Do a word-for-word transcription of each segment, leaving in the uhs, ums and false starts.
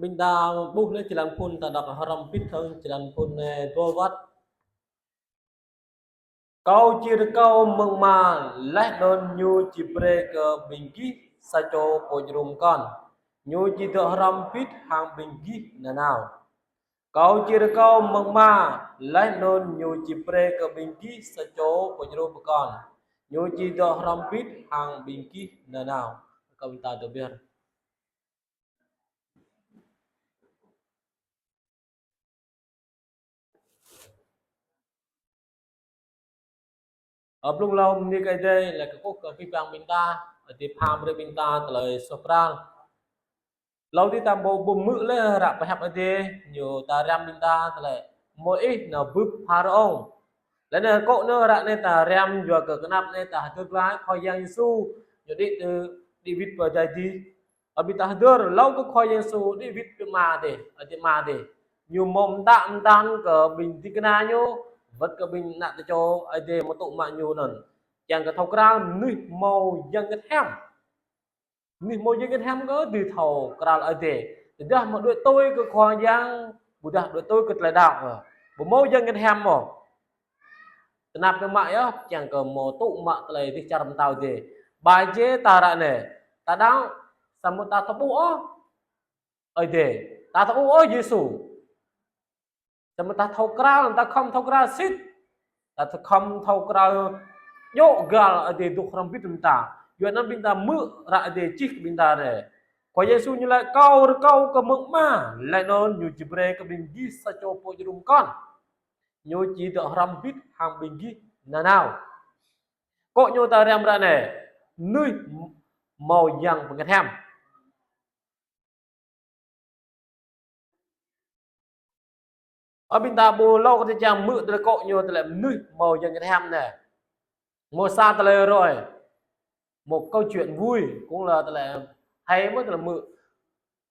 Ƀing ta ƀuh lĕ jơlan phŭn ta đŏk hrŏm hơbĭt hăng jơlan phŭn anai dua wơ̆t. Kâo či rơkâo mơ̆ng Ama, laih anŭn Ñu či brơi kơ ƀing gih sa čô pô djru pơkŏn. Ñu či dŏ hrŏm hơbĭt hăng ƀing gih nanao. Kâo či rơkâo mơ̆ng Ama, laih anŭn Ñu či brơi kơ ƀing gih sa čô pô djru pơkŏn. Ñu či dŏ hrŏm hơbĭt hăng ƀing gih nanao. Kâo ƀing ta dŏ ƀiă. Ơ, blung hlâo bơni kơ Ơi Adai, laih kơkuh kơ abih bang ƀing ta, Ơi Adai pha brơi ƀing ta tơlơi suh pral. Hlâo dih ta ƀu, ƀu hmư̆ lĕ hră pơhiăp Ơi Adai, ñu ta răm ƀing ta tơlơi Môis nao bưp Pharaôn. Laih anŭn akŏ anŭn hră anai ta răm yua kơ kơnăp anai ta hơdơr glaĭ Khua Yang Yêsu, ñu đĭ tơ, đĭ wĭt pơ adai adih. Abih ta hơdơr, hlâo kơ Khua Yang Yêsu đĭ wĭt pơ Ama adih, Ơi Adai Ama adih. Ñu hmâo mơtă mơtăn kơ ƀing ding kơna ñu, wơ̆t kơ ƀing ană tơčô Ơi Adai hmâo tŭ mă ñu anŭn. Kiăng kơ thâo krăn mơnuih hmâo Yang Bơngăt Hiam. Mơnuih hmâo Yang Bơngăt Hiam kơ dưi thâo krăn Ơi Adai. Tơdah hmâo đuaĭ tui kơ Khua Yang, ƀôdah đuaĭ tui kơ tơlơi đaŏ kơ. Ƀu hmâo Yang Bơngăt Hiam mơ̆. Tơnap biă mă yơh, kiăng kơ hmâo tŭ mă tơlơi dêh čar pơtao Ơi Adai. Ƀai jĕ ta ră anai, ta đaŏ, samơ̆ ta thâo ƀuh ôh Ơi Adai, ta thâo ƀuh ôh Yêsu. Samơ̆ ta thâo krăn, ta khŏm thâo krăn sĭt. Ta khŏm thâo krăn djơ̆ găl Ơi Adai dŏ hrŏm hơbĭt hăng ta. Yua anŭn ƀing ta hmư̆ hră Ơi Adai čih kơ ƀing ta anai. Khua Yêsu ñu laĭ kâo rơkâo kơ mơ̆ng Ama, laih anŭn Ñu či brơi kơ ƀing gih sa čô pô djru pơkŏn. Ñu či dŏ hrŏm hơbĭt hăng ƀing gih nanao. Akŏ ñu ta răm ră anai, mơnuih hmâo Yang Bơngăt Hiam. Ơ, ƀing ta ƀuh hlâo kơ ta čang hmư̆ tơlơi akŏ ñu tơlơi mơnuih hmâo Yang Bơngăt Hiam anai. Hmâo sa tơlơi roi. Một câu chuyện vui, cũng là tơlơi hay mơ̆ tơlơi hmư̆.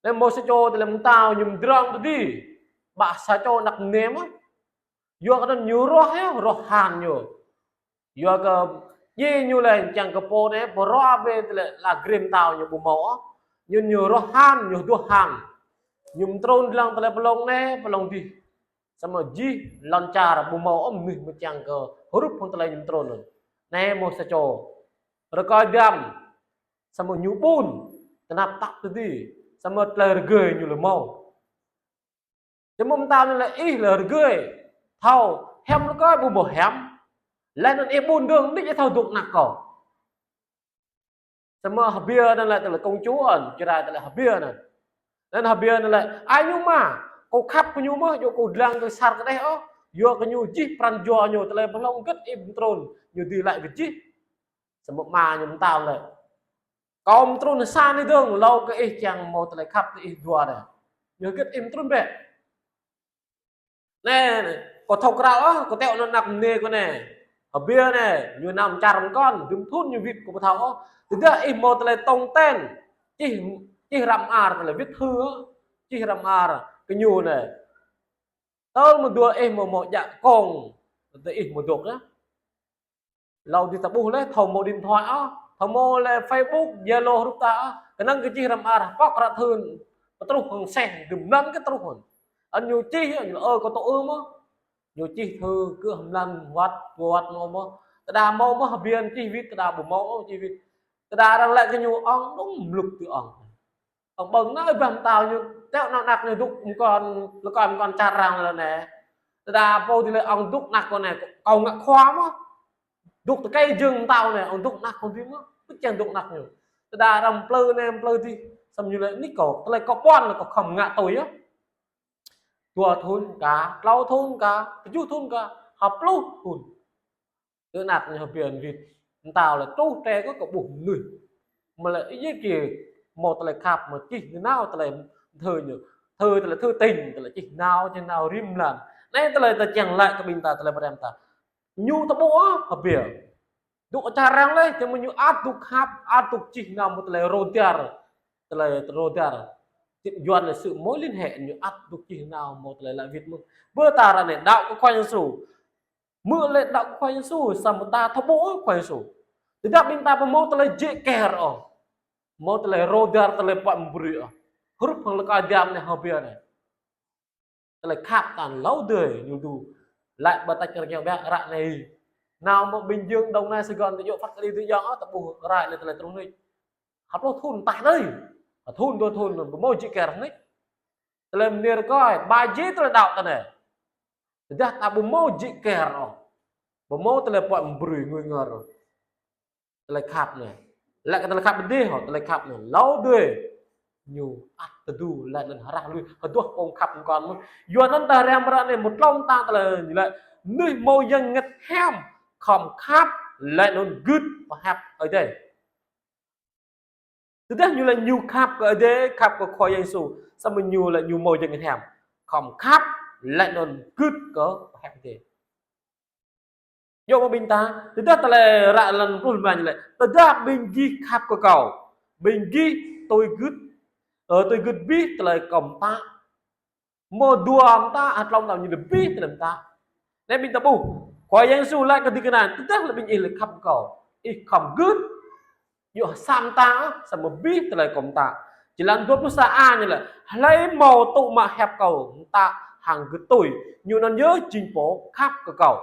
Anai hmâo sa čô tơlơi pơtao ñu pơdrŏng tơdơi. Ƀă sa čô anăk mơnai mơ̆. Yua kơ anŭn ñu roh yơh, roh han ñu. Yua kơ djai ñu lĕ čang kơ pô anai, pơrô bĕ tơlơi la grem pơtao ñu ƀu hmâo ôh. Ñu, ñu roh han, ñu hơduah han. Ñu pơtrŭn lăng tơlơi pơlông anai, pơlông adih. Samơ̆ jih lŏn čar ƀu hmâo ôh mơnuih mơčang kơ hrup hăng tơlơi ñu pơtrŭn anŭn. Anai hmâo sa čô. Rơkơi dăm. Samơ̆ ñu ƀun. Tơnap tap tơdơi. Samơ̆ tơlơi rơgơi ñu lĕ hmâo. Samơ̆ pơtao anai laĭ ih lĕ rơgơi. Thâo, hiam rơkơi ƀu hmâo hiam. Laih anŭn ih ƀun dơ̆ng, nik ih thâo dŏ anăk kâo. Samơ̆ H'Bia anŭn laĭ tơlơi công chúa anŭn, čơrai tơlơi H'Bia anŭn. Anŭn H'Bia anŭn laĭ, ai ñu mơ̆, kâo khăp kơ ñu mơ̆, yua kâo lăng kơ sar kơdeh ôh, yua kơ ñu jih pran jua ñu, tơlơi pơhlŏng hơget ih pơtrŭn, ñu dưi laĭ kơ jih. Samơ̆ ama ñu pơtao laĭ. Kâo pơtrŭn sa anai dơ̆ng, hlâo kơ ih čang hmâo tơlơi khăp tơ ih dua anai. Ñu hơget ih pơtrŭn bĕ. Anai, kâo thâo krăn ôh, kâo teo anŭn anăk mơnai kâo anai. H'Bia anai, ñu nao čar pơkŏn, dŭm thŭn ñu wĭt kâo ƀu thâo ôh. Tơdah ih hmâo tơlơi tong ten, čih, čih hră mơar tơlơi viết thư, čih hră mơar kơ ñu anai. Tơl mơ̆ dua ih hmâo, hmâo djă kông, tơ ih hmâo dŏ yơh. Hlâo dih ta ƀuh laih, thâo hmâo điện thoại ôh, thâo hmâo laih Facebook, Zalo hrup ta ôh. Kơnơ̆ng kơ čih hră mơar, pŏk hră thư, pơtruh hăng seh, dŭm anŭn kơ truh hăng. Anŭn ñu čih, ñu laĭ ơ kâo tŭ ư mơ̆. Ñu čih thư kơ hmâo lăm wơ̆t, dua wơ̆t hmâo mơ̆. Tơdah hmâo mơ̆ H'Bia čih wĭt, tơdah ƀu hmâo ôh čih wĭt. Tơdah arăng laĭ kơ ñu ŏng, dŏng mlŭk tui ŏng. Ŏng ƀơ̆ng anai ƀah pơtao ñu, teo anŭn anăk ñu dŏ pơkŏn, rơkơi pơkŏn čar arăng lĕ anai. Tơdah pô dih laĭ ŏng dŏ anăk kâo anai, kâo ngă khua mơ̆. Dŏ tơkai jơ̆ng pơtao anai, ŏng dŏ anăk kâo dih mơ̆. Pơčeh dŏ anăk ñu. Tơdah arăng plư anai, plư dih, samơ̆ ñu laĭ nik kâo, tơlơi kâo ƀuăn lĕ kâo khŏm ngă tui yơh. Dua thŭn ka, klâo thŭn ka, tơjuh thŭn ka, ha pluh thŭn. Tơ anăk ñu H'Bia wĭt, pơtao laĭ truh tơkai kâo ƀuh mơnuih. Mơ̆ laĭ ih yơh kơ hmâo tơlơi khăp mơ̆ čih nanao tơlơi thư ñu. Thư tơlơi thư tình, tơlơi čih nao, čih nao rĭm mlan. Anai tơlơi ta čang laĭ kơ ƀing ta tơlơi pơrăm ta. Ñu ta ƀuh ôh H'Bia. Dŏ čar arăng laih, samơ̆ ñu ăt dŏ khăp, ăt dŏ čih nao hmâo tơlơi rơđah. Tơlơi rơđah. Tip Yuan laĭ sự mối liên hệ ñu ăt dŏ čih nao hmâo tơlơi laĭ wĭt mơ̆n. Bơ ta ră anai đaŏ kơ Khua Yang Yêsu. Hmư̆ laih đaŏ kơ Khua Yang Yêsu, samơ̆ ta thâo ƀuh ôh Khua Yang Yêsu. Tơdah ƀing ta ƀu hmâo tơlơi jĕ kơ̆r ôh. Hmâo tơlơi rơđah tơlơi pơm brơi ôh. Hrup hăng lơkai diam anai hơbia anai. Tơlơi khăp ta hlâo dơi ñu tŭ. Laĭ ƀơi tač rơngiao ƀiă ră anai. Nao mơ̆ng Bình Dương, Đồng Nai, Sài Gòn, tơ yua Phật đi tơ yua, ta ƀuh rai lĕ tơlơi truh anai. Hăp lô thun tah dơi. Thun dua thun, ƀu hmâo jik ker anai. Tơlơi mơnir kơi, ba jik tơlơi đaŏ ta anai. Tơdah ta ƀu hmâo jik ker ôh. Ƀu hmâo tơlơi pơ̆k mơbrơi ngui ngor. Tơlơi khăp anai. Lĕ kơ tơlơi khăp adih hŏ, tơlơi khăp anai. Hlâo dơi. Ñu ăt tơdu, laih anŭn hrah lui. Hơduah pơ̆ng khăp kon mơ̆n. Yua anŭn ta răm ră anai mŭt lŏm ta tơlơi ñu laĭ. Mơnuih hmâo Yang Bơngăt Hiam. Khŏm khăp, laih anŭn gưt pơhiăp Ơi Adai. Tơdah ñu laĭ ñu khăp kơ Ơi Adai, khăp kơ Khua Yang Yêsu. Samơ̆ ñu laĭ ñu hmâo Yang Bơngăt Hiam. Khŏm khăp, laih anŭn gưt kơ pơhiăp Ơi Adai. Yua mơ̆ ƀing ta, tơdah tơlơi ră lăn pluh lơma ñu laĭ. Tơdah ƀing gih khăp kơ kâo. Ƀing gih tui gưt, ơ, tui gưt abih tơlơi kâo pơtă. Mơ̆ dua mơta, hơtlŏm tơlơi ñu abih tơlơi pơtă. Anai ƀing ta ƀuh. Khua Yang Yêsu laĭ kơ ding kơna, tơdah lĕ ƀing ih lĕ khăp kơ kâo. Ih khŏm gưt. Yua sa mơta, samơ̆ abih tơlơi kâo pơtă. Jơlan dua pluh sa a ñu laĭ, hlơi hmâo tŭ mă hiăp kâo pơtă hăng gưt tui. Ñu anŭn yơh jing pô khăp kơ kâo.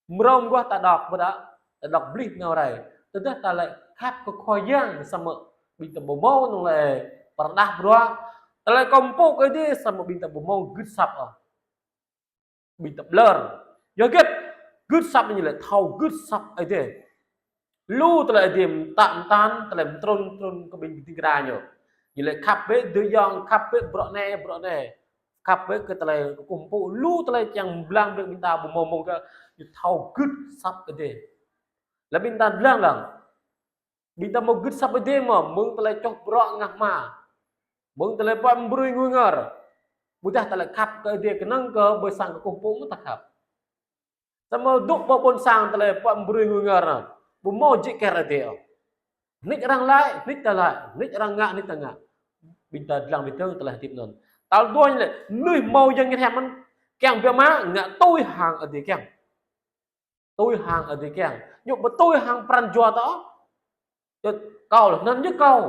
Mrâo mơguah ta đŏk ƀơdah, ta đŏk blih nao rai. Tơdah ta lĕ khăp kơ Khua Yang samơ̆ ƀing ta ƀu hmâo anŭn lĕ pơrơđah bruă. Tơlơi kơkuh pơpŭ kơ Ơi Adai samơ̆ ƀing ta ƀu hmâo gưt asăp ôh. Ƀing ta ƀlŏr. Yua hơget gưt asăp ñu lĕ thâo gưt asăp Ơi Adai. Lu tơlơi Ơi Adai pơtă pơtăn, tơlơi pơtrŭn pơtrŭn kơ ƀing ding kơna ñu. Ñu lĕ khăp bĕ adơi ayŏng, khăp bĕ bruă anai, bruă anai. Khăp bĕ kơ tơlơi kơkuh pơpŭ, lu tơlơi kiăng blang brơi ƀing ta ƀu hmâo mơ̆ng kơ ñu thâo gưt asăp Ơi Adai. Laih ƀing ta blang lăng. Ƀing ta hmâo gưt asăp Ơi Adai mơ̆, mơ̆ng tơlơi čoh bruă ngă hma. Mơ̆ng tơlơi pơ̆k mơbrơi ngui ngor. Ƀôdah tơlơi khăp kơ Ơi Adai kơnơ̆ng kơ ƀơi sang kơkuh pơpŭ mơ̆ ta khăp. Samơ̆ dŏ ƀơi ƀôn sang tơlơi pơ̆k mơbrơi ngui ngor anŭn. Ƀu hmâo jik ker Ơi Adai ôh. Nik arăng laĭ, nik ta laĭ, nik arăng ngă, nik ta ngă. Ƀing ta lăng ƀing ta tơlơi hơdip anŭn. Tal dua ñu lĕ, mơnuih hmâo Yang Bơngăt Hiam anŭn, kiăng biă mă, ngă tui hăng Ơi Adai kiăng. Tui hăng Ơi Adai kiăng. Ñu ƀu tui hăng pran jua ta ôh. Yua kâo lĕ, anŭn yơh kâo.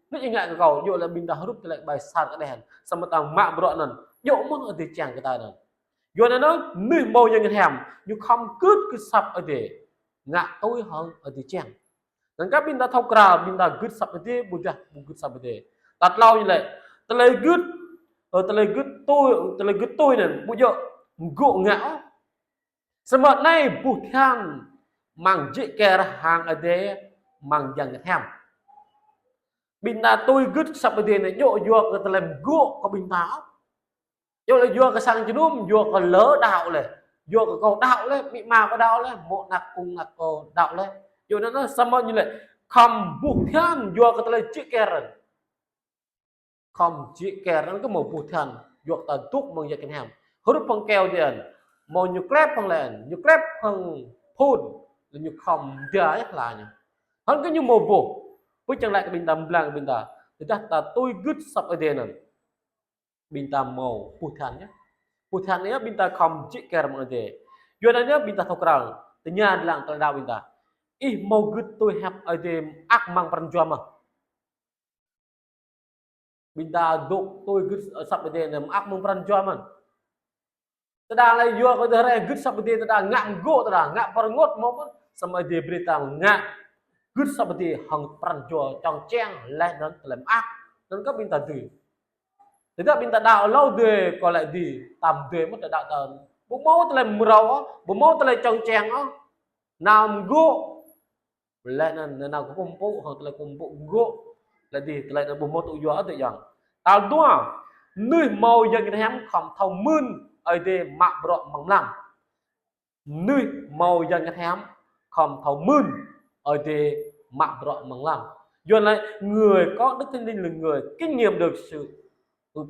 Nik ih ngă kơ kâo, yua lĕ ƀing ta hrup tơlơi ƀai sat kơđeh. Samơ̆ ta mă bruă anŭn. Yua mơ̆ Ơi Adai kiăng kơ ta anŭn. Yua anŭn, mơnuih hmâo Yang Bơngăt Hiam. Ñu khŏm gưt kơ asăp Ơi Adai. Ngă tui hăng Ơi Adai kiăng. Anŭn kơ ƀing ta thâo krăn, ƀing ta gưt asăp Ơi Adai, ƀôdah ƀu gưt asăp Ơi Adai. Tal klâo ñu lĕ, tơlơi gưt, ơ, tơlơi gưt tui, tơlơi gưt tui anŭn, ƀu djơ̆ mơgŏ ngă ôh. Samơ̆ anai ƀuh tơhan, mơ̆ng jik ker hăng Ơi Adai, mơ̆ng Yang Bơngăt Hiam. Ƀing ta tui gưt asăp Ơi Adai anai, djơ̆ yua kơ tơlơi mơgŏ kơ ƀing ta ôh. Yua lĕ yua kơ sang jơnum, yua kơ lơ đaŏ lĕ. Yua kơ kâo đaŏ lĕ, amĭ ama kâo đaŏ lĕ, mơ̆ ană kông ană kâo đaŏ lĕ. Yua anŭn samơ̆ ñu lĕ khŏm ƀuh tơhan, yua kơ tơlơi jik ker. Khŏm jik ker anŭn kơ hmâo ƀuh tơhan, yua kơ ta dŏ mơ̆ng Yang Bơngăt Hiam. Hrup hăng keo dih. Hmâo ñu klep hăng lĕ, ñu klep hăng phun, lĕ ñu khŏm djai hla ñu. Hăng kơ ñu hmâo ƀuh. Pơčang lĕ kơ ƀing ta blang ƀing ta. Tơdah ta tui gưt asăp Ơi Adai anŭn. Ƀing ta hmâo ƀuh tơhan yơh. Ƀuh tơhan yơh ƀing ta khŏm jik ker mơ̆ng Ơi Adai. Yua anŭn yơh ƀing ta thâo krăn. Tơña lăng tơlơi đaŏ ƀing ta. Ih hmâo gưt tui hiăp Ơi Adai mơak mơ̆ng pran jua mơ̆. Ƀing ta dŏ tui gưt asăp Ơi Adai anŭn mơak mơ̆ng pran jua mơ̆n. Tơdah lĕ yua kơ tơdah rai gưt asăp Ơi Adai tơdah ngă mơgŏ tơdah ngă pơrơngot mơ̆ mơ̆n. Samơ̆ Ơi Adai brơi ta ngă gưt asăp Ơi Adai hăng pran jua čŏng čiăng laih anŭn tơlơi mơak. Anŭn kơ ƀing ta dưi. Tơdah ƀing ta đaŏ hlâo dơi kơ lĕ dih, tam dơi mơ̆ ta đaŏ ta. Ƀu hmâo tơlơi mơrâo ôh, ƀu hmâo tơlơi čŏng čiăng ôh. Nao mơgŏ. Laih anŭn, anŭn nao kơkuh pơpŭ, hăng tơlơi kơkuh pơpŭ gŏ. Laih dih, tơlơi anŭn ƀu hmâo tŭ yua ôh tơ̆ yang. Tal dua, mơnuih hmâo Yang Bơngăt Hiam khŏm thâo mưn, Ơi Adai mă bruă mơ̆ng mlam. Mơnuih hmâo Yang Bơngăt Hiam khŏm thâo mưn, Ơi Adai mă bruă mơ̆ng mlam. Yua anŭn, người có Đức Thánh Linh là người kinh nghiệm được sự,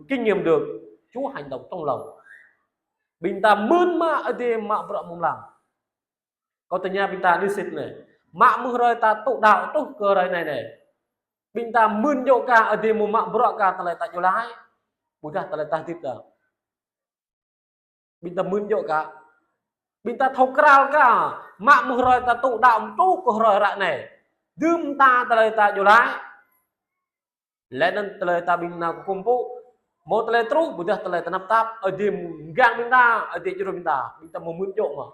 kinh nghiệm được Chúa hành động trong lòng. Ƀing ta mưn mă Ơi Adai mă bruă mơ̆ng mlam. Kâo tơña ƀing ta đĭ sĭt anai. Mă mơ̆ng hrơi ta tŭ đaŏ truh kơ hrơi anai anai. Ƀing ta mưn djơ̆ kah Ơi Adai mơ̆ mă bruă kah tơlơi ta djru laĭ. Ƀôdah tơlơi ta hơdip ta. Ƀing ta mưn djơ̆ kah. Ƀing ta thâo krăn kah. Mă mơ̆ng hrơi ta tŭ đaŏ truh kơ hrơi ră anai. Dưm ta tơlơi ta djru laĭ. Laih anŭn tơlơi ta ƀing nao kơkuh pơpŭ, hmâo tơlơi truh, ƀôdah tơlơi tơnap tap, Ơi Adai mơ̆ng gang ƀing ta, Ơi Adai djru ƀing ta, ƀing ta hmâo mưn djơ̆ mơ̆.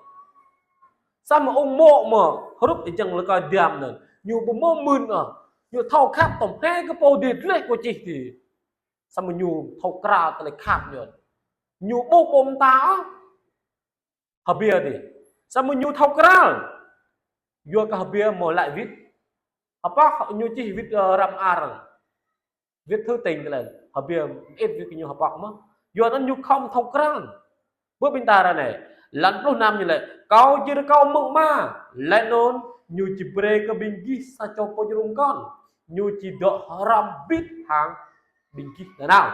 Samơ̆ ung mô̆ mơ̆, hrup ih jing lĕ kơ Adam anŭn. Ñu ƀu hmâo mưn ôh. Ñu thâo khăp tơm hĕ kơ pô dih dleh kơ čih dih. Samơ̆ ñu thâo krăn tơlơi khăp ñu. Ñu ƀuh pô mơta ôh. Hơbia dih. Samơ̆ ñu thâo krăn. Yua kơ hơbia hmâo laĭ wĭt. Hơpă ñu čih wĭt, ơ, răm ar. Wĭt thư tín tơlơi. Hơbia ĭt wĭt kơ ñu hơpă mơ̆. Yua anŭn ñu khŏm thâo krăn. Bơ ƀing ta ră anai. Lăn pluh năm ñu laĭ. Kâo či rơkâo mơ̆ng Ama. Laih anŭn ñu či brơi kơ ƀing gih sa čô pô djru mơkŏn. Ñu či dŏ hrŏm hơbĭt hăng ƀing gih nanao.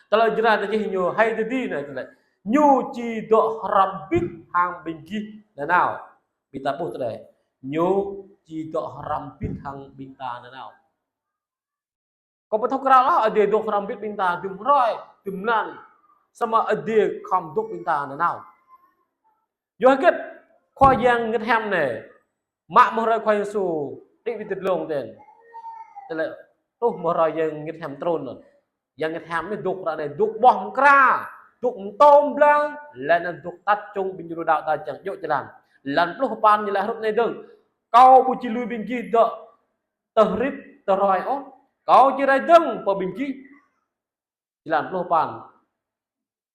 Tơlơi Jrai ta čih ñu hai tơdơi anai tơlơi. Ñu či dŏ hrŏm hơbĭt hăng ƀing gih nanao. Ƀing ta ƀuh tơlơi. Ñu či dŏ hrŏm hơbĭt hăng ƀing ta nanao. Kâo ƀu thâo krăn ôh, Ơi Adai dŏ hrŏm hơbĭt ƀing ta, dŭm hrơi, dŭm mlan. Samơ̆ Ơi Adai khŏm dŏ ƀing ta nanao. Yua hơget Khua Yang Bơngăt Hiam anai. Mă mơ̆ng hrơi Khua Yêsu đĭ ƀơi tơdlông ten. Tơlơi truh mơ̆ng hrơi Yang Bơngăt Hiam trŭn anŭn. Yang Bơngăt Hiam anai dŏ ră anai dŏ ƀôh mơkra, dŏ mơtô mơblang, laih anŭn dŏ tăt čung ƀing djru đaŏ ta čang djơ̆ jơlan. Lăn pluh păn ñu laĭ hrup anai dơ̆ng. Kâo ƀu či lui ƀing gih dŏ tơhrĭt tơhrơi ôh. Kâo či rai dơ̆ng pơ ƀing gih. Jơlan pluh păn.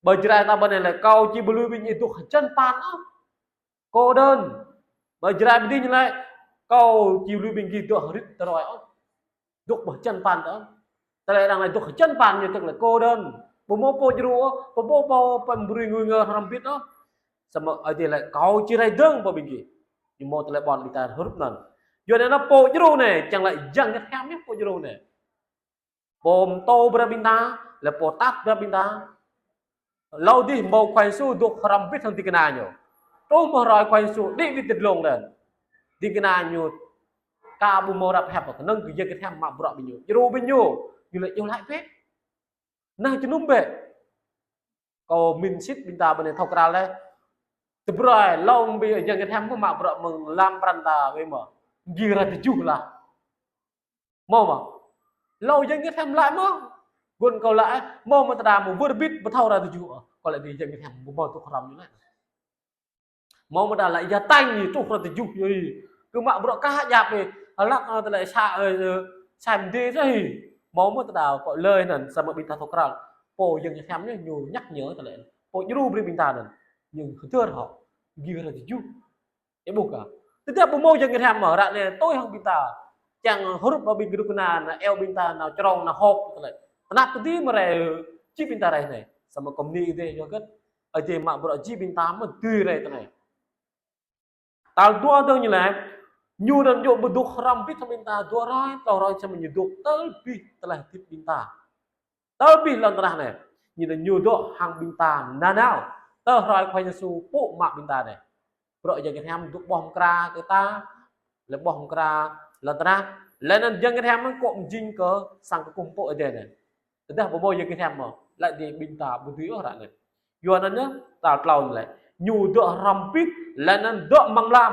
Ƀơi Jrai ta ƀơi anai lĕ kâo či ƀu lui ƀing gih dŏ hơjăn păn ôh. Cô đơn. Ƀơi Jrai ƀơi adih ñu laĭ kâo či lui ƀing gih dŏ hơrĭt tơhrơi ôh. Dŏ ƀơi hơjăn păn ôh. Tơlơi arăng laĭ dŏ hơjăn păn ñu tơlơi cô đơn. Ƀu hmâo pô djru ôh, ƀu hmâo pô pơmbrơi ngui ngơ hrŏm hơbĭt ôh. Samơ̆ Ơi Adai laĭ kâo či rai dơ̆ng pơ ƀing gih. Ñu hmâo tơlơi ƀôn ƀing ta hrup anŭn. Yua anŭn pô djru anai, čang laĭ Yang Bơngăt Hiam ñu pô djru anai. Pô mơtô brơi ƀing ta, lĕ pô tăt brơi ƀing ta. Hlâo adih hmâo Khua Yêsu dŏ hrŏm hơbĭt hăng ding kơna ñu. Truh mơ̆ng hrơi Khua Yêsu đĭ ƀơi tơdlông anŭn. Ding kơna ñu ka ƀu hmâo răp hĕp, kơnơ̆ng kơ Yang Bơngăt Hiam mă bruă ƀing ñu. Djru ƀing ñu, ñu laĭ djru laĭ bĕ. Nah, jơnum bĕ. Kâo mĭn sĭt ƀing ta ƀơi anai thâo krăn laih. Tơbrơi, hlâo ƀing Yang Bơngăt Hiam mă bruă mơ̆ng lăm pran ta wơ̆t mơ̆. Gih rai tơjuh lah. Hmâo mơ̆? Hlâo Yang Bơngăt Hiam laĭ mơ̆? Gơ̆n kâo laĭ, hmâo mơ̆ tơdah hmâo wơr bĭt ƀu thâo rai tơjuh. Kâo laĭ dih Yang Bơngăt Hiam ƀu hmâo dŏ hrŏm ñu laĭ. Hmâo mơ̆ tơdah laĭ yua tañ ñu truh rai tơjuh yơh. Kơ mă bruă kah djăp yơh. Hlăk, ơ, tơlơi sa, ơ, ơ, sa mdê yơh. Hmâo mơ̆ tơdah kâo laĭ anŭn samơ̆ ƀing ta thâo krăn. Pô Yang Bơngăt Hiam ñu, ñu nhắc nhở tơlơi. Pô djru brơi ƀing ta anŭn. Ñu hơdơr hŏ. Gih rai tơjuh. Ih ƀuh kơ. Tơdah ƀu hmâo Yang Bơngăt Hiam mơ̆, ră anai tui hăng ƀing ta. Čang hrup ƀing kơnuk kơna, nao iâu ƀing ta, nao črông, nao hơ̆k, tơlơi. Tơnap tơdơi mơ̆ rai, či ƀing ta rai anai. Samơ̆ kơmni Ơi Adai yua hơget. Ơi Adai mă bruă či ƀing ta mơ̆ dưi rai tơ anai. Tal dua dơ̆ng ñu laĭ, ñu anŭn djơ̆ ƀu dŏ hrŏm hơbĭt hăng ƀing ta dua hrơi, tlâo hrơi samơ̆ ñu dŏ tơl abih tơlơi hơdip ƀing ta. Tơl abih lŏn tơnah anai, ñu anŭn ñu dŏ hăng ƀing ta nanao. Tơl hrơi Khua Yêsu pơpŭ mă ƀing ta anai. Bruă Yang Bơngăt Hiam dŏ ƀôh mơkra kơ ta, lĕ ƀôh mơkra lŏn tơnah. Laih anŭn Yang Bơngăt Hiam anŭn kŏ mơjing kơ sang kơkuh pơpŭ Ơi Adai anai. Tơdah ƀu hmâo Yang Bơngăt Hiam mơ̆, laĭ dih ƀing ta ƀu dưi ôh ră anai. Yua anŭn yơh, tal tlâo ñu laĭ. Ñu dŏ hrŏm hơbĭt, laih anŭn dŏ amăng lăm.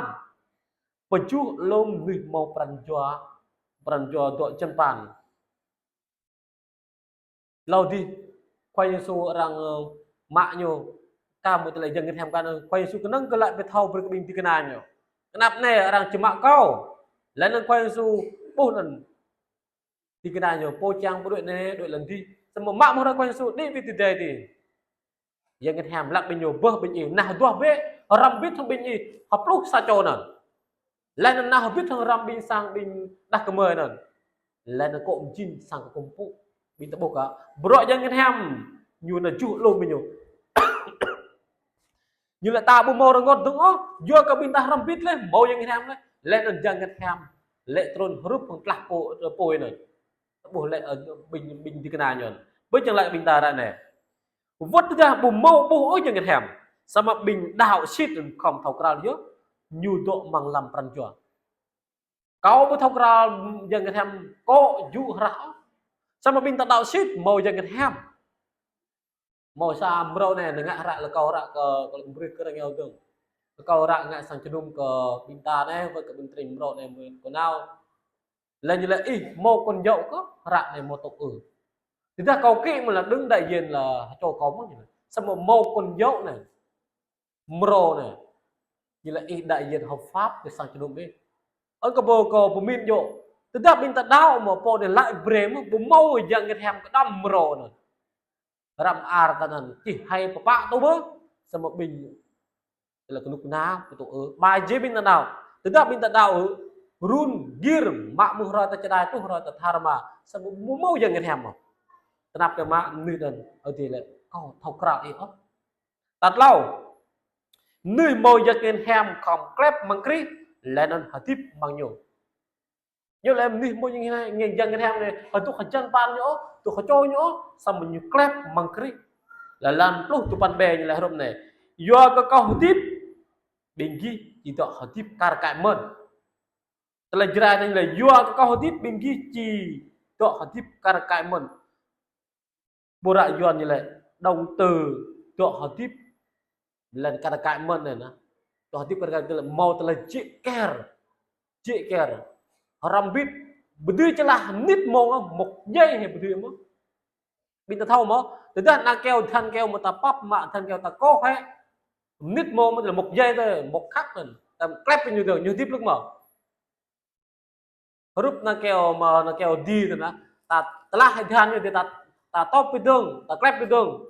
Pơjuh alum mơnuih hmâo pran jua, pran jua dŏ hơjăn păn. Hlâo adih, Khua Yêsu arăng, ơ, mă ñu, kơ mơ̆ tơlơi Yang Bơngăt Hiam kơ anŭn, Khua Yêsu kơnơ̆ng kơ laĭ pơthâo brơi kơ ƀing ding kơna ñu. Kơnăp anai arăng či mă kâo. Laih anŭn Khua Yêsu ƀuh anŭn. Ding kơna ñu pô čang pơđuaĭ anai, đuaĭ lŏn adih. Samơ̆ mă mơ̆ng hrơi Khua Yêsu đĭ ƀơi tơdơi adih. Yang Bơngăt Hiam laĭ ƀing ñu bơh ƀing ih, nao duah bĕ, hrŏm hơbĭt hăng ƀing ih, hơpluh sa čô anŭn. Laih anŭn nao hơbĭt hăng hrŏm ƀing sang ƀing đah kơmơi anŭn. Laih anŭn kŏ mơjing sang kơkuh pơpŭ. Ƀing ta ƀuh kơ. Bruă Yang Bơngăt Hiam, ñu nao juh alum ƀing ñu. Ñu laĭ ta ƀu hmâo rơngot dơ̆ng ôh, yua kơ ƀing ta hrŏm hơbĭt laih, hmâo Yang Bơngăt Hiam laih. Laih anŭn Yang Bơngăt Hiam, laih trŭn hrup hăng tơlah pô, pô anŭn. Ƀuh laih, ơ, ƀing, ƀing ding kơna ñu. Ƀing čang laĭ ƀing ta ră anai. Wơ̆t tơdah ƀu hmâo ƀuh ôh Yang Bơngăt Hiam. Samơ̆ ƀing đaŏ sĭt khŏm thâo krăn yơh. Ñu dŏ amăng lăm pran jua. Kâo ƀu thâo krăn Yang Bơngăt Hiam kŏ djơ̆ hră ôh. Samơ̆ ƀing ta đaŏ sĭt hmâo Yang Bơngăt Hiam. Hmâo sa mrô anai, anai ngă hră rơkâo hră kơ, kơ brơi kơ arăng iâu dơ̆ng. Rơkâo hră ngă sang jơnum kơ ƀing ta anai, wơ̆t kơ ƀing tring mrô anai mơ̆n kơ nao. Laih ñu laĭ ih hmâo kơn djŏ kơ, ră anai hmâo tŏ ư. Tơdah kâo kĭ mơ̆ lĕ đứng đại diện là hơčô kâo mơ̆ ñu laĭ. Samơ̆ hmâo kơn djŏ anai. Mrô anai. Ñu laĭ ih đại diện hợp pháp kơ sang jơnum ih. Ơ kơ ƀu kâo pơmĭn djŏ. Tơdah ƀing ta đaŏ mơ̆ pô anai laĭ brơi mơ̆ ƀu hmâo Yang Bơngăt Hiam kơđăm mrô anai. Răm ar ta anŭn čih hai pơpă tŭ bơ. Samơ̆ ƀing Tơlơi kơnuk kơna, pơtô ư. Ƀai jĕ ƀing ta đaŏ. Tơdah ƀing ta đaŏ ư, run, gir, mă mơ̆ hrơi ta čơđai, truh hrơi ta tha rơma. Samơ̆ ƀu hmâo Yang Bơngăt Hiam mơ̆. Tơnap kơ mă mơnuih anŭn, ơ adơi lĕ, kâo thâo krao ih ôh. Tal klâo. Mơnuih hmâo Yang Bơngăt Hiam khŏm klep amăng Krist, laih anŭn hơdip amăng ñu. Ñu lĕ mơnuih hmâo Yang Bơngăt Hiam, Yang Bơngăt Hiam anai, hơduk hơjăn pran ñu ôh, hơduk hơčô ñu ôh, samơ̆ ñu klep amăng Krist. Laih lăm pluh tơpăn ƀĕ ñu laĭ hrup anai. Yua kơ kâo hơdip, ƀing gih či dŏ hơdip kar kaĭ mơ̆n. Tơlơi Jrai anai lĕ, yua kơ kâo hơdip, ƀing gih či dŏ hơdip kar kaĭ mơ̆n. Ƀu ră Yuan ñu lĕ, động từ dŏ hơdip, laih kar kaĭ mơ̆n anai nă. Dŏ hơdip kar kaĭ tơlơi hmâo tơlơi jĕ kơr. Jĕ kơr. Hrŏm bit, ƀu dưi čơlah mơnit mông ôh, một giây hơi ƀu dưi mơ̆. Ƀing ta thâo mơ̆, tơdah ană keo, tơhan keo mơ̆ ta pap mă, tơhan keo ta kôh hơi. Mơnit mông mơ̆ tơlơi một giây tơ, một khắc anŭn. Ta klep ñu tơ, ñu hơdip lơ̆k mơ̆. Hrup ană keo mơ̆ ană keo đĭ tơ nă, ta tơlah hơi tơhan ñu đĭ ta, ta tŏp pơdơ̆ng, ta klep pơdơ̆ng.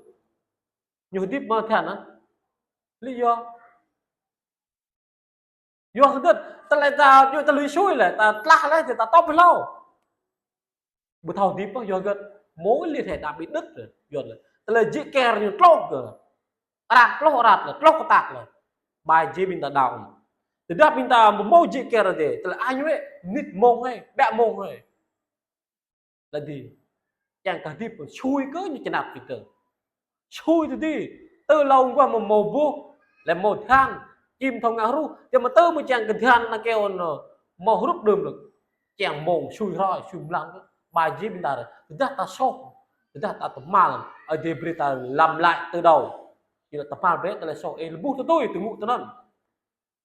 Ñu hơdip mơ̆ tơhan nă. Lý do. Yua hơget, tơlơi ta, yua ta lui sui lĕ, ta tơlah lĕ, ta tŏp hlâo. Ƀu thâo hơdip ôh, yua hơget, mối liên hệ đã bị đứt rồi, yua lĕ. Tơlơi jĕ kơr ñu tlŏk kơ. Arat tlŏk arat lĕ, tlŏk kơtak lĕ. Ƀai jĕ ƀing ta đaŏ. Tơdah ƀing ta ƀu hmâo jĕ kơr đĭ, tơlơi añ wĕ, mơnit mông hơi, ƀĕ mông hơi. Lĕ đĭ. Čang kơ hơdip sui kơ ñu čơnap ƀing ta. Sui tơ đĭ. Tơ hlâo mơguah mơ̆ hmâo boh, lĕ hmâo tơhan, čim thâo ngă hruh, tơ mơ̆ tơ mơ̆ čang kơ tơhan ană keo anŭn, hmâo hrup đơm lĕ. Čang mông sui hrơi, sui mlam kơ. Ƀai jĕ ƀing ta ră. Tơdah ta soh, tơdah ta tơhmal, Ơi Adai brơi ta làm lại từ đầu. Ñu lĕ tơhmal bĕ, tơlơi soh, ê, lơbuh tơtui, tơngŭ tơnăn.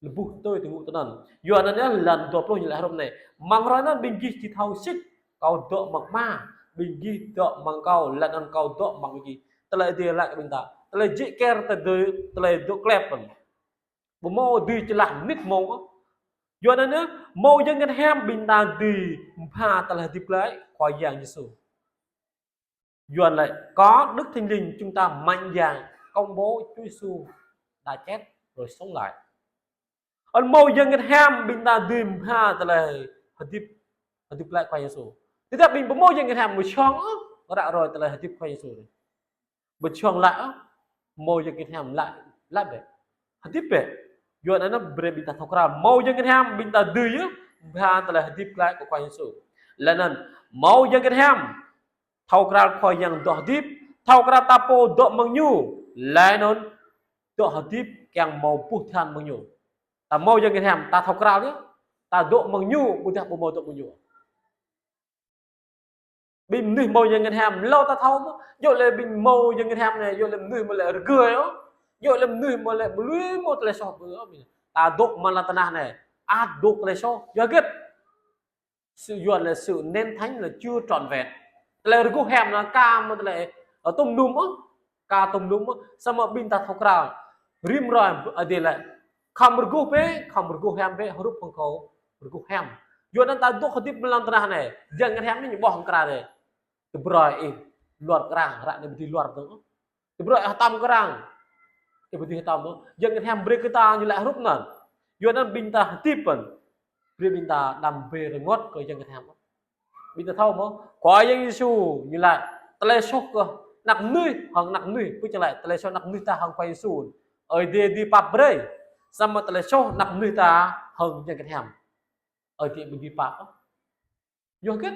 Lơbuh tơtui tơngŭ tơnăn. Yua anŭn yơh lăn dua pluh ñu laĭ hrup anai. Amăng hrơi anŭn ƀing gih či thâo sĭt, kâo dŏ amăng Ama, ƀing gih dŏ amăng kâo, laih anŭn kâo dŏ amăng ƀing gih. Tơlơi Adai laĭ kơ ƀing ta. Tơlơi jĕ kơr ta đĭ, tơlơi dŏ klep anŭn. Ƀu hmâo dưi čơlah mơnit mông ôh. Yua anŭn yơh, hmâo Yang Bơngăt Hiam ƀing ta dưi mbha tơlơi hơdip glaĭ Khua Yang Yêsu. Yuan laĭ, có Đức Thánh Linh chúng ta mạnh dạn công bố Chúa Giêsu đã chết rồi sống lại. Ơ hmâo Yang Bơngăt Hiam ƀing ta dưi mbha tơlơi hơdip, hơdip glaĭ Khua Yêsu. Tơdah ƀing ƀu hmâo Yang Bơngăt Hiam ƀu čong ôh, ră ruai tơlơi hơdip Khua Yêsu. Ƀu čong laih ôh, hmâo Yang Bơngăt Hiam laih, laih bĕ. Hơdip bĕ. Yuan anŭn brơi ƀing ta thâo krăn. Hmâo Yang Bơngăt Hiam ƀing ta dưi yơh mbha tơlơi hơdip glaĭ kơ Khua Yêsu. Laih anŭn hmâo Yang Bơngăt Hiam thâo krăn Khua Yang dŏ hơdip, thâo krăn ta pô dŏ amăng ñu, laih anŭn dŏ hơdip kiăng hmâo boh tơhan amăng ñu. Ta hmâo Yang Bơngăt Hiam, ta thâo krăn yơh, ta dŏ amăng ñu, ƀôdah ƀu hmâo dŏ amăng ñu. Ƀing mơnuih hmâo Yang Bơngăt Hiam, hlâo ta thâo mơ̆, yua lĕ ƀing hmâo Yang Bơngăt Hiam anai, yua lĕ mơnuih mơ̆ lĕ rơgơi ôh, yua lĕ mơnuih mơ̆ lĕ ƀu lui mơ̆ tơlơi soh ƀu ôh. Ta dŏ amăng lăn tơnah anai, ăt dŏ tơlơi soh, yua hơget? Sự Yuan là sự nên thánh là chưa trọn vẹn. Tơlơi rơgoh hiam anŭn ka mơ̆ tơlơi, ơ, tŭm nŭm ôh, ka tŭm nŭm ôh, samơ̆ ƀing ta thâo krăn. Rĭm hrơi Adai laĭ, khŏm rơgoh bĕ, khŏm rơgoh hiam bĕ, hrup hăng kâo rơgoh hiam. Yua anŭn ta dŏ hơdip amăng lăn tơnah anai, Yang Bơngăt Hiam anai ñu ƀuh hăng krăn anai. Tơbrơi ih luar krăn, ră anai ƀu dưi luar dơ̆ng. Tơbrơi ih hơtăm krăn, ih ƀu dưi hơtăm dơ̆ng. Yang Bơngăt Hiam brơi kơ ta ñu laĭ hrup anŭn. Yua anŭn ƀing ta hơdip anŭn, brơi ƀing ta đăm brơi rơngot kơ Yang Bơngăt Hiam. Ƀing ta thâo mơ̆, Khua Yang Yêsu ñu laĭ, tơlơi soh kơ anăp mơnuih, hăng anăp mơnuih, pơčrang laĭ, tơlơi soh anăp mơnuih ta hăng Khua Yêsu. Ơi Adai dưi pap brơi, samơ̆ tơlơi soh anăp mơnuih ta hăng Yang Bơngăt Hiam. Ơi Adai ƀu dưi pap. Yua hơget?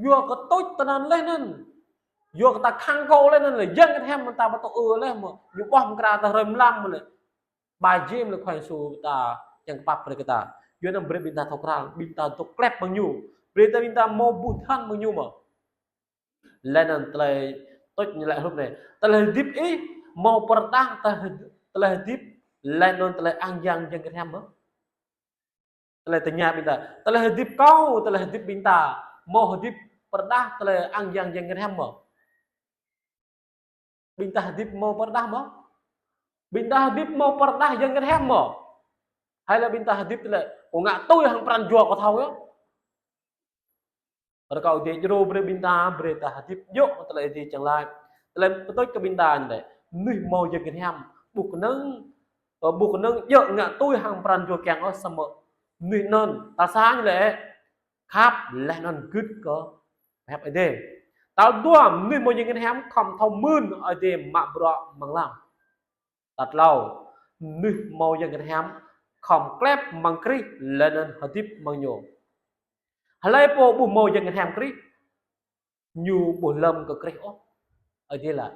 Yua kơ tŭč tơnăn laih anŭn. Yua kơ ta khăng kâo laih anŭn lĕ, Yang Bơngăt Hiam mơ̆n ta ƀu tŭ ư laih mơ̆. Ñu ƀuh mơ̆ng krăn ta hrơi mlam mơ̆ lĕ. Ƀai jĕ mơ̆ lĕ Khua Yêsu ta kiăng pap brơi kơ ta. Yua anŭn brơi ƀing ta thâo krăn, ƀing ta dŏ klep amăng ñu. Brơi ta ƀing ta hmâo boh tơhan amăng ñu mơ̆. Laih anŭn tơlơi tŭč ñu laĭ hrup anai. Tơlơi hơdip ih, hmâo pơrơđah tơlơi hơdip, laih anŭn tơlơi ang yang Yang Bơngăt Hiam mơ̆. Tơlơi tơña ƀing ta, tơlơi hơdip kâo, tơlơi hơdip ƀing ta, hmâo hơdip pơrơđah tơlơi ang yang Yang Bơngăt Hiam mơ̆? Ƀing ta hơdip hmâo pơrơđah mơ̆? Ƀing ta hơdip hmâo pơrơđah Yang Bơngăt Hiam mơ̆? Hay là ƀing ta hơdip tơlơi, kâo ngă tui hăng pran jua kâo thâo yơh. Rơkâo Ơi Adai djru brơi ƀing ta, brơi ta hơdip djơ̆ tơlơi Ơi Adai čang laĭ. Tơlơi pơtŭč kơ ƀing ta anai, mơnuih hmâo Yang Bơngăt Hiam, ƀu kơnơ̆ng, ơ, ƀu kơnơ̆ng djơ̆ ngă tui hăng pran jua kiăng ôh, samơ̆ mơnuih anŭn, tal sa ñu laĭ, khăp laih anŭn gưt kơ pơhiăp Ơi Adai. Tal dua, mơnuih hmâo Yang Bơngăt Hiam khŏm thâo mưn Ơi Adai mă bruă mơ̆ng lăng. Tal klâo, mơnuih hmâo Yang Bơngăt Hiam khŏm klep mơ̆ng Krist laih anŭn hơdip mơ̆ng ñu. Hlơi pô ƀu hmâo Yang Bơngăt Hiam Krist, ñu ƀu lơ̆m kơ Krist ôh. Ơi Adai laĭ.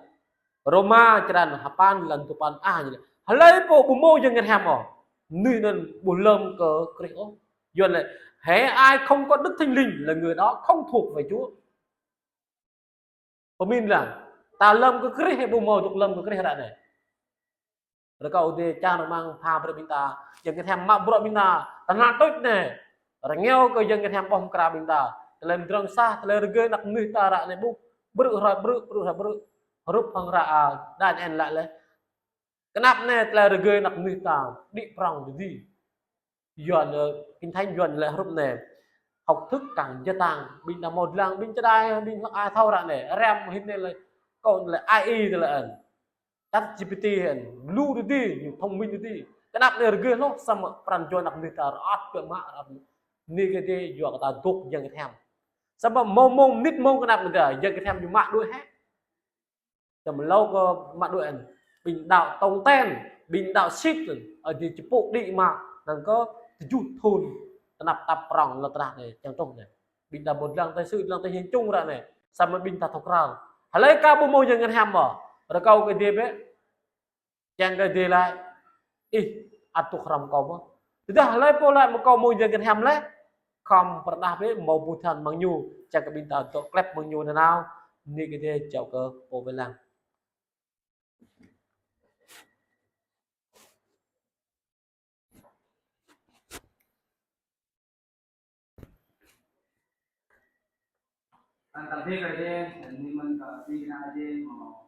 Rôma črăn sapăn lăn duapăn a ñu laĭ, hlơi pô ƀu hmâo Yang Bơngăt Hiam ôh, mơnuih anŭn ƀu lơ̆m kơ Krist ôh. Yuan laĭ, hễ ai không có Đức Thánh Linh là người đó không thuộc về Chúa. Pơmĭn lăng, ta lơ̆m kơ Krist, hĕ ƀu hmâo dŏ lơ̆m kơ Krist ră anai. Rơkâo Ơi Adai čang rơmang pha brơi ƀing ta, Yang Bơngăt Hiam mă bruă ƀing ta, tơhnal tuč anai. Rơngiao kơ Yang Bơngăt Hiam ƀuh mơkra ƀing ta. Tơlơi mdrŏng sah, tơlơi rơgơi anăp mơnuih ta ră anai ƀuh. Brư̆ hrơi brư̆, brư̆ hrơi brư̆. Hrup hăng ră, a, Daniel laĭ laih. Kơnăp anai tơlơi rơgơi anăp mơnuih ta, đĭ prŏng dơ̆ng. Yuan, ơ, Kinh Thánh Yuan laĭ hrup anai. Học thức càng gia tăng, ƀing ta hmâo lăng, ƀing čơđai, ƀing hlăk ai thâo ră anai. Răm hĭn anai laĭ, kâo laĭ A I tơlơi anŭn. ChatGPT anŭn, lu tơdơi, ñu thông minh tơdơi. Kơnăp anai rơgơi hloh, samơ̆ pran jua anăp mơnuih ta rơăt biă mă, rơăt. Anai kơ Ơi Adai yua kơ ta dŏ Yang Bơngăt Hiam. Samơ̆ hmâo mông mơnit hmâo kơnăp anai ta, Yang Bơngăt Hiam ñu mă đuaĭ hĕ. Tơm hlâo kơ mă đuaĭ anŭn, ƀing đaŏ tong ten, ƀing đaŏ sĭt anŭn, Ơi Adai čơpŭ đĭ mă, năng kơ tơjuh thŭn, tơnap tap prŏng lŏn tơnah anai, čang truh anai. Ƀing ta ƀu lăng tơi sư̆, lăng tơi hiên čung ră anai, samơ̆ ƀing ta thâo krăn. Hlơi ka ƀu hmâo Yang Bơngăt Hiam mơ̆, rơkâo kơ Ơi Adai bĕ, čang kơ Ơi Adai laĭ, ih, ăt dŏ hrŏm kâo mơ̆. Tơdah hlơi pô laĭ mơ̆ kâo hmâo Yang Bơngăt Hiam laih, khŏm pơrơđah bĕ, hmâo ƀu tơhan mơ̆ng ñu, čang kơ ƀing ta dŏ klep mơ̆ng ñu nanao, anai kơ Ơi Adai jao kơ pô wai lăng. Ăn tăm bê kơ Ơi Adai, anai mơ̆n kơ ƀing gơnam Ơi Adai, mơ̆